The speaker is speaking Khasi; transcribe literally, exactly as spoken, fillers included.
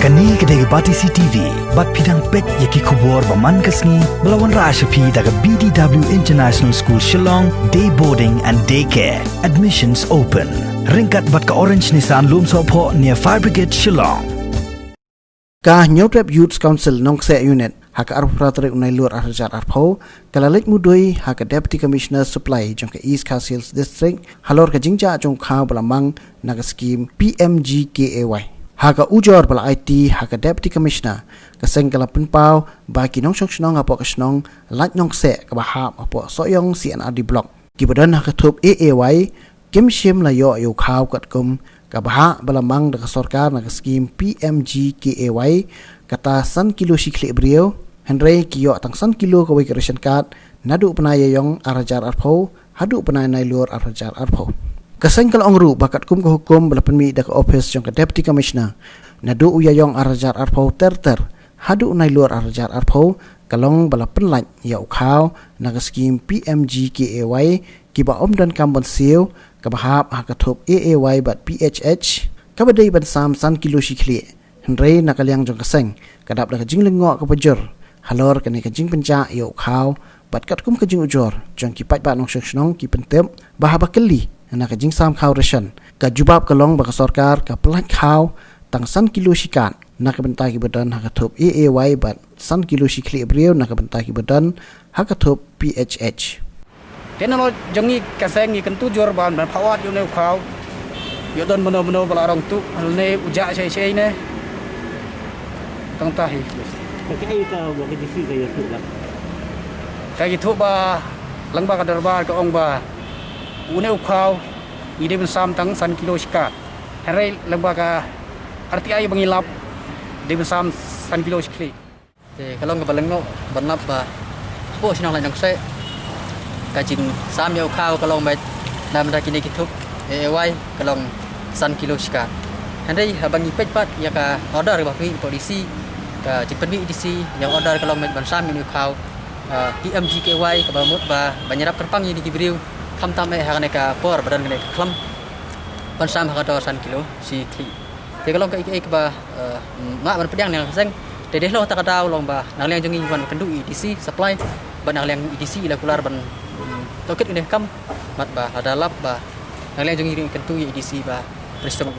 Kane ka dei ka Batesi T V, bad phi dang peit ïa ki khubor ba man ka sngi, ba la wanrah sha phi da ka B D W International School Shillong, Day Boarding and Day Care. Admissions open. Ryngkat bad ka Orange Nissan Lumsohphoh near Fire Brigade Shillong. Ka Hynñiewtrep Youth Council Nongkseh Unit, ha ka arphew phra tarik u Nailur arhajar arphew, ka la leit mudui ha ka Deputy Commissioner Supply jong ka East Khasi Hills District, halor ka jingjia jong u khaw ba la mang na ka skim P M G K A Y. Ha ka ujor ba la aiti ha ka Deputy Commissioner, ka seng ka la pynpaw ba ki nongshong shnong hapoh ka shnong Laitnongkseh kaba hap hapoh Sohiong C and R D Block, kiba don ha ka thup A A Y, kim shym la ïoh ïa u khaw katkum ka bhah ba la mang da ka sorkar na ka skim P M G K A Y, kata san kilo shi khlieh briew, hynrei ki ïoh tang san kilo kawei ka ration card, naduh u bnai Ïaïong arhajar arphew haduh u bnai Nailur arhajar arphew. Ka seng ka la ong ruh ba katkum ka hukum ba la pynmih da ka ophis jong ka Deputy Commissioner, naduh u Ïaïong arhajar arphew ter ter haduh u Nailur arhajar arphew, ka long ba la pynlait ïa u khaw na ka skim P M G K A Y, kiba ym donkam ban siew, kaba hap ha ka thup A A Y bad P H H, kaba dei ban sam san kilo shi khlieh. Hynrei na ka liang jong ka seng, ka dap da ka jinglyngngoh kaba jur halor kane ka jingpynjah ïa u khaw, bad katkum ka jingujor jong ki paidbah nongshong shnong ki pyntip ba haba kylli na ka jingsam khaw ration, ka jubab ka long ba ka sorkar ka pynlait khaw tang san kilo shi card na ka bynta kiba don ha ka thup A A Y bad san kilo shi khlieh briew na ka bynta kiba don ha ka thup P H H. Te na lo jong ngi ka seng ngi kyntu jur ban ban phah wad ïa une u khaw. Ïoh don mano mano ba la rong tuh, lane u jah shai shai ne. Tang ta hi. Ka kaei ka ba ka D C ka ïathuh ba? Ka ïathuh ba lyngba ka dorbar ka ong ba une u khaw ngi dei ban sam tang san kilo shi card. Hynrei lyngba ka R T I ba ngi lap dei ban sam san kilo shi khlieh. Te ka long kaba lyngngoh ban lap ba hapoh shnong Laitnongkseh, ka jingsam ïa u khaw ka long beit na bynta kine ki thup A A Y ka long san kilo shi card. Hynrei haba ngi peit pat ïa ka order kaba pynmih hapoh D C, ka jingpynmih D C ïa ka order ka long beit ban sam ïa une u khaw, ah, P M G K A Y, kaba mut ba ban ïarap kyrpang ïa kine ki briew, khamtam eh ha kane ka por ba don kane ka khlam ban sam ha ka dor san kilo shi khlieh. Te ka long kaei kaei kaba, eh, nga ban pdiang na ka seng. Te dei halor kata ka daw long ba na ka liang jong ngi wan kynduh ïa i D C Supply, bad na ka liang i D C i la kular ban, mm, tohkit ïa une u kam, bad ba lada lap ba na ka liang jong ngi ruh ngi kyntu ïa i D C ba prestone.